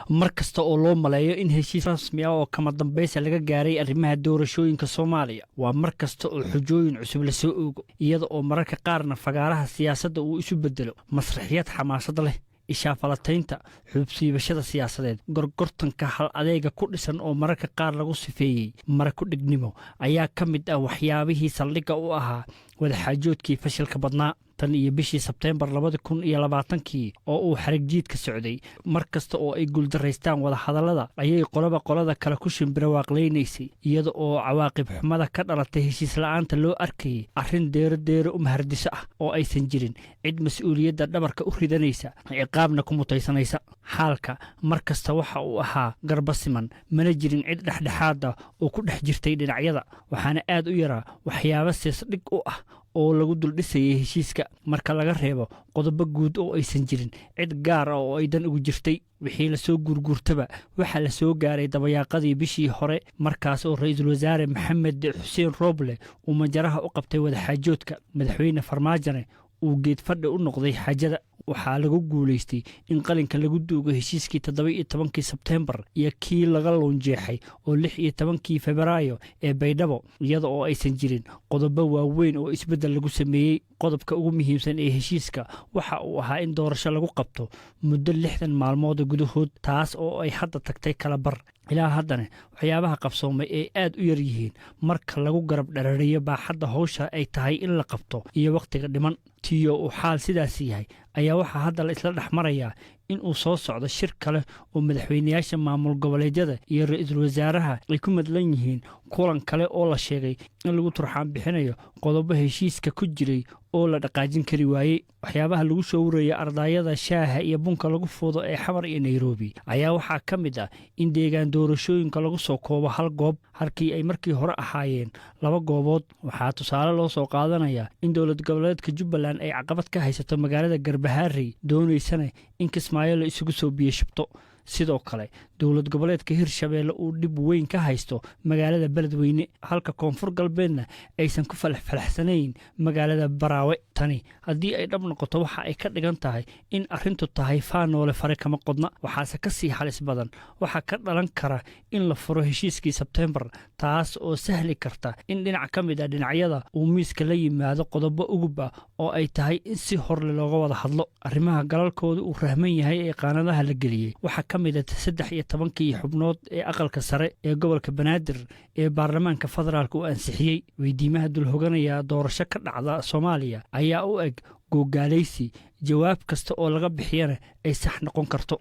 Mar kasta oo loo maleeyo in heshiis rasmi ah oo kama dambaysa laga gaaray arrimaha doorashooyinka Soomaaliya, waa mar kasta oo xujooyin cusub la soo oogo, iyada oo mararka qaarna fagaaraha siyaasadda uu isu bedelo masraxiyad xamaasad leh. Ishaafalataynta, xuubsiibashada siyaasadeed, gorgortanka hal adeega ku dhisan oo mararka qaar lagu sifeeyey mara ku dhignimo ayaa ka mid ah waxyaabihii saldhigga u ahaa wadaxaajoodkii fashilka badnaa tan iyo bishii Sebteembar 2020-kii oo uu xarigjiidka socday. Mar kasta oo ay guuldaraystaan wadahadallada ayay qolaba qolada kale ku shimbirawaaqlaynaysay, iyada oo cawaaqib xumada ka dhalatay heshiis la'aanta loo arkayay arrin deero deero u mahardiso ah oo aysan jirin cid mas-uuliyadda dhabarka u ridanaysa, ciqaabna ku mutaysanaysa. Xaalka mar kasta waxa uu ahaa garba siman, mana jirin cid dhexdhexaada oo ku dhex jirtay dhinacyada, waxaana aad u yaraa waxyaabo seesdhig u ah oo lagu duldhisayay heshiiska, marka laga reebo qodobo guud oo aysan jirin cid gaar ah oo ay dan ugu jirtay. Wixii lasoo guurguurtaba, waxaa la soo gaaray dabayaaqadii bishii hore, markaas oo Ra-iisul Wasaare Maxamed Xuseen Rooble uu majaraha u qabtay wadaxaajoodka, Madaxweyne Farmaajone uu geed fadhi u noqday xaajada. Waxaa lagu guulaystay in qalinka lagu duugo heshiiskii 17-kii Sebteembar iyo kii laga luunjeexay oo 16-kii Febraayo ee Baydhabo, iyada oo aysan jirin qodobo waaweyn oo isbeddel lagu sameeyey. Qodobka ugu muhiimsan ee heshiiska waxa uu ahaa in doorasho lagu qabto muddo 60 maalmood gudahood, taas oo ay hadda tagtay kala bar. Ilaa haddana waxyaabaha qabsoomay ay aad u yar yihiin marka lagu garab dharariyo baaxadda howsha ay tahay in la qabto iyo wakhtiga dhiman. Tiyo uu xaal sidaas yahay ayaa waxaa hadda la isla dhex marayaa in uu soo socdo shir kale oo madaxweyneyaasha maamul goboleedyada iyo ra-iisul wasaaraha ay ku madlan yihiin, kulan kale oo la sheegay in lagu turxaan bixinayo qodobo heshiiska ku jiray oo la dhaqaajin kari waayey. Waxyaabaha lagu soo waraya ardaayada shaaha iyo bunka lagu fuudo ee Xamar iyo Nairobi ayaa waxaa ka mid ah in deegaan doorashooyinka lagu soo koobo hal goob, halkii ay markii hore ahaayeen laba goobood. Waxaa tusaale loo soo qaadanayaa in dowlad goboleedka Jubbaland ay caqabad ka haysato magaalada Garbahaarey, doonaysana in Kismaayo la isugu soo biyashubto. Sidoo kale dowlad goboleedka Hirshabeelle uu dhib weyn ka haysto magaalada Beledweyne, halka Koonfur Galbeedna aysan ku falaxfalaxsanayn magaalada Baraawe. Tani haddii ay dhab noqoto, waxa ay ka dhigan tahay in arrintu tahay faanoole fare kama qodna. Waxaase ka sii halis badan waxaa ka dhalan kara in la furo heshiiskii Sebteembar, taas oo sahli karta in dhinac ka mid ah dhinacyada uu miiska la yimaado qodobo ugub ah oo ay tahay in si horle looga wada hadlo. Arrimaha galalkooda uu rahman yahay ee qaanadaha la geliyey waxaa ka mid ah 13-kii xubnood ee Aqalka Sare ee gobolka Banaadir ee baarlamaanka federaalka uu ansixiyey. Weydiimaha dulhoganaya doorasho ka dhacda Soomaaliya ayaa u eg googaalaysi, jawaab kasta oo laga bixiyana ay sax noqon karto.